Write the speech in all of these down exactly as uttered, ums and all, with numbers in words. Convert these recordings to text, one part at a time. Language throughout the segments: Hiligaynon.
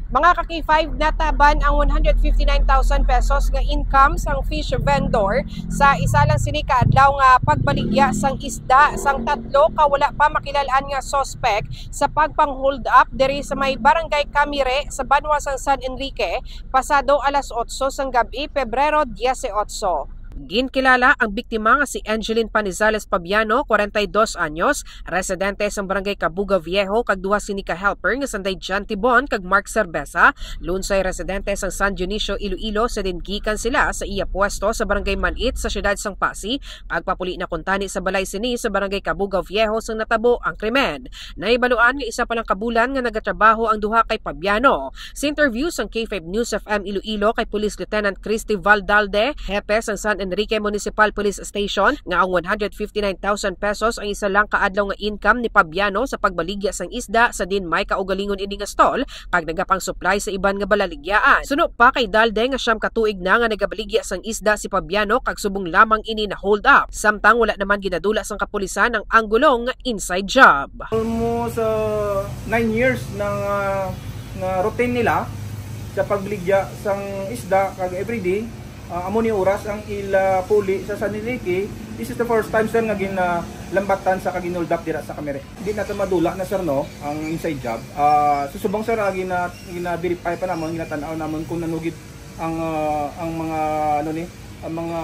Mga ka-K five, nataban ang one hundred fifty-nine thousand pesos nga income sang fish vendor sa isa lang sini ka adlaw nga pagbaligya sang isda sang tatlo ka wala pa makilal-an nga suspek sa pagpang-hold up diri sa may Barangay Camire sa banwa sang San Enrique pasado alas otso sang gab-i, Pebrero dieciocho. Ginkilala ang biktima nga si Angeline Panizales Pabiano, kwarenta y dos anyos, residente sang Barangay Kabuga Viejo, kag duha sini ka helper nga sanday John Tibon kag Mark Cerveza, Lunsay, residente sang San Dionisio, Iloilo, sa din gikan sila sa iya pwesto sa Barangay Manit sa siyudad sang Passi, kag papuli na kuntani sa balay sini sa Barangay Kabuga Viejo sang natabo ang krimen. Nahibaluan nga isa pa lang ka bulan nga nagatrabaho ang duha kay Pabiano. Sa interview sang K five News F M Iloilo kay Police Lieutenant Christy Valdalde, hepe sang San Enrique Municipal Police Station, nga ang one hundred fifty-nine thousand pesos ang isa lang ka adlaw nga income ni Pabiano sa pagbaligya sang isda, sa din may kaugalingon ini nga stall kag nagapang-supply sa iban nga balaligyaan. Suno pa kay Dalde nga siyam ka tuig na nga nagabaligya sang isda si Pabiano kag subong lamang ini na-hold up, samtang wala naman ginadula sang kapulisan ang anggulo nga inside job. Almost, uh, nine years na nga, nga routine nila sa pagbaligya sang isda kag everyday, uh, amo ni oras ang ila puli sa San Enrique. This is the first time, sir, nga ginalambatan sa kag gin-hold up dira sa Camire. Di nato madula na, sir, no, ang inside job. Ah, susubong, sir, ah, gina-, gina-verify pa namon, ginatan-aw namon kung ano gid ang, ah, ang mga, ano ni, ang mga,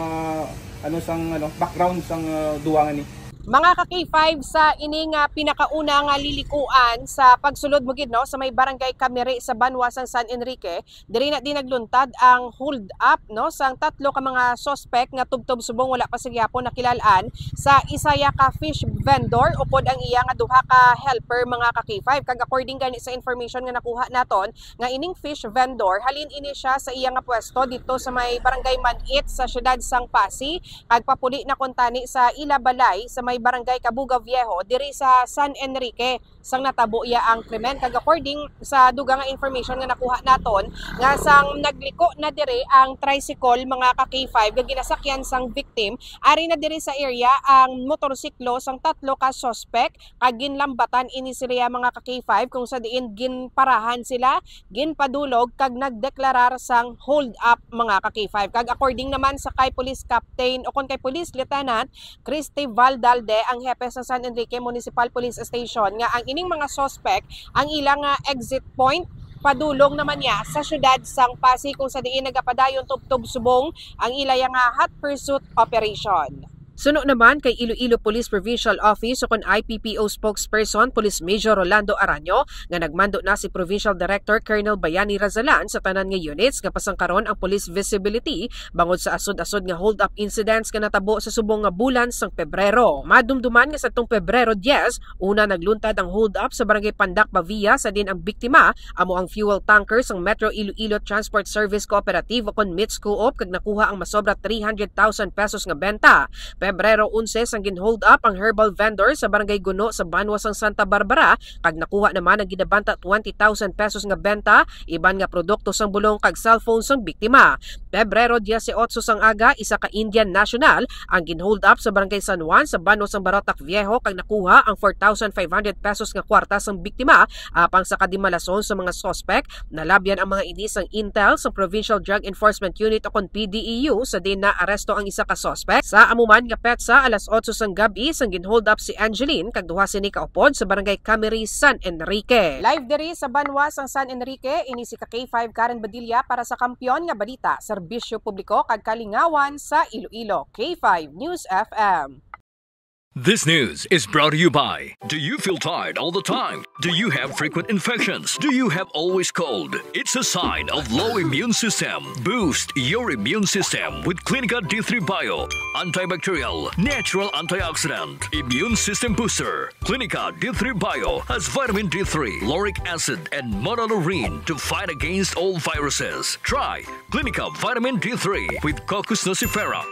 ano, sang, ano, background sang, ah, duwa nga ni. Mga ka-K five, sa ini nga pinakauna nga lilikuan sa pagsulod mo gid, no, sa may Barangay Camire sa banwa sang San Enrique, diri na din nagluntad ang hold up, no, sang tatlo ka mga suspek nga tubtob subong wala pa sa gihapon nakilal-an sa isa ya ka fish vendor upod ang iya nga duha ka helper, mga ka-K five. Kag according gani sa information nga nakuha naton, nga ining fish vendor, halin ini siya sa iya nga pwesto dito sa may Barangay Manit sa siyudad sang Passi, kag papuli na kuntani sa ila balay sa may Barangay Kabuga Viejo, diri sa San Enrique, sang natabo ya ang krimen. Kag according sa dugang nga information nga nakuha naton, nga sang nagliko na diri ang tricycle, mga ka-K five, nga ginasakyan sang victim, ari na diri sa area ang motorsiklo sang tatlo ka suspek, kag ginlambatan ini sila, mga ka-K five, kung sa diin ginparahan sila, ginpadulog, kag nagdeklarar sang hold up, mga ka-K five. Kag according naman sa kay Police Captain o kon kay Police Lieutenant Christy Valdalde, ang hepe sa San Enrique Municipal Police Station, nga ang ining mga suspek, ang ilang, ah, exit point padulong naman niya sa siyudad sang Passi, kung sa diin nagapadayon tubtob subong ang ila ya nga hot pursuit operation. Suno naman kay Iloilo Police Provincial Office o kon I P P O spokesperson, Police Major Rolando Araño, nga nagmando na si Provincial Director Colonel Bayani Razalan sa tanan nga units nga pasangkaron ang police visibility bangod sa asod-asod nga hold-up incidents nga natabo sa subong nga bulan sang Pebrero. Madumduman nga sadtong Pebrero diyes, una nagluntad ang hold-up sa Barangay Pandak, Pavia, sa din ang biktima amo ang fuel tanker sang Metro Iloilo Transport Service Cooperative o kon MITS Co-op, kag nakuha ang masobra three hundred thousand pesos nga benta. Pebrero onse, sang gin-hold up ang herbal vendor sa Barangay Guno sa banwa sang Santa Barbara, kag nakuha naman ang ginabanta twenty thousand pesos nga benta, iban nga produkto sang bulong kag cellphone sang biktima. Pebrero dieciocho sang aga, isa ka Indian national ang gin-hold up sa Barangay San Juan sa banwa sang Barotac Viejo, kag nakuha ang four thousand five hundred pesos nga kwarta sang biktima. Apang sa kadimalason sa mga suspek, nalabyan ang mga ini sang intel sang Provincial Drug Enforcement Unit o kon P D E U, sa din naaresto ang isa ka suspek. Sa amo man nga petsa, alas otso sang gab-i, sang gin-hold up si Angeline kag duha sini ka upod sa Barangay Camiri, San Enrique. Live diri sa banwa sang San Enrique, ini si ka K five Karen Badilla para sa Kampiyon nga Balita, Serbisyo Publiko kag Kalingawan sa Iloilo, K five News F M. This news is brought to you by. Do you feel tired all the time? Do you have frequent infections? Do you have always cold? It's a sign of low immune system. Boost your immune system with Clinica D three Bio. Antibacterial, natural antioxidant, immune system booster. Clinica D three Bio has vitamin D three, lauric acid, and monolaurin to fight against all viruses. Try Clinica Vitamin D three with Cocos nucifera.